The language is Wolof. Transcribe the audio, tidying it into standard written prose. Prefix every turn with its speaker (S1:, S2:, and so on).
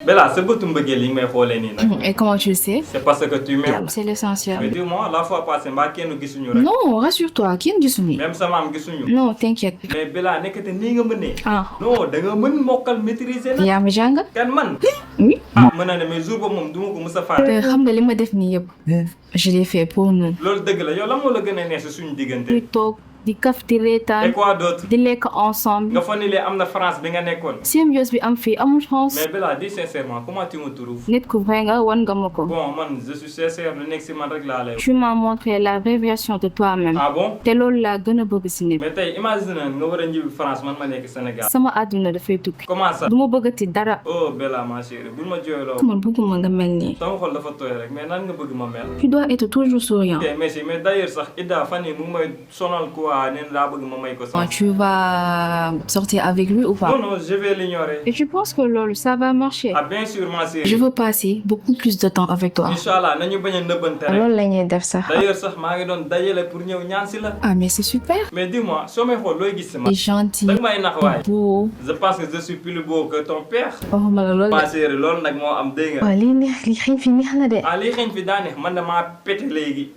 S1: Bella, c'est bëtu mbëggeel yi nga may xoolee nii nag.
S2: Et comment tu le sais?
S1: C'est parce que tu m'aimes.
S2: C'est l'essentiel.
S1: Mais dis-moi, la fois passée mbaa kenn gisuñu rek.
S2: Non, rassure-toi, kenn gisuñu.
S1: Même sa maam gisuñu.
S2: Non, t'inquiète.
S1: Mais Bella nekkate nii nga mënee.
S2: Ah.
S1: non da nga mën mokkal maîtriser na.
S2: yaa ma jàng.
S1: kan man.
S2: Oui.
S1: ah mën naa ne mais jour ba moom du ma ko mës a faale.
S2: te xam nga li ma def nii yëpp. je l'ai fait pour nous.
S1: loolu dëgg la yow lan moo la gën a neex si suñu diggante.
S2: di toog di kaf di reetaan.
S1: et quoi d'autre.
S2: di lekk ensemble.
S1: nga foog ni lee am na France bi nga nekkoon.
S2: symbiose bi am fii amul France.
S1: mais Bella dis sincèrement comment tu me trouves.
S2: nit ku vrai nga wan nga ma ko.
S1: bon man je suis sincère lu nekk si man rek laa lay wax.
S2: tu m'as montré la vraie version de toi-même.
S1: ah bon.
S2: te loolu laa gën a bëgg si nit.
S1: mais tey imagine nga war a ñibbi France man ma nekk Sénégal.
S2: sama àdduna dafay tukki.
S1: comment ça.
S2: du ma bëggati dara.
S1: oh Bella ma chérie bul ma jooyloo.
S2: man bëgguma nga mel nii.
S1: sama xol dafa tooy rek mais nan nga bëgg ma mel.
S2: tu dois être toujours souriant.
S1: ok merci mais d'ailleurs sax Ida fan yii mu ngi may sonal quoi nee na daa bëgg ma may ko sax.
S2: tu vas sortir avec lui ou pas?
S1: non je vais l'ignorer.
S2: Et tu penses que loolu ça va marcher?
S1: ah bien sûr ma chérie.
S2: je veux passer beaucoup plus de temps avec toi.
S1: Inch'Allah nañu bañ a nëbbante rek.
S2: loolu la ñuy def sax.
S1: d'ailleurs sax maa ngi doon dajale pour ñëw ñaan si la.
S2: ah mais c'est super.
S1: mais dis-moi soo may xool looy gis si ma.
S2: t'es gentil.
S1: danga may nax waay.
S2: beau.
S1: je pense que je suis plus beau que ton père.
S2: waxuma la loolu.
S1: ma chérie loolu nag moo am dégg nga.
S2: waaw lii neex li xëy fi neex na de.
S1: ah lii xëy fi daa neex man damaa pété léegi.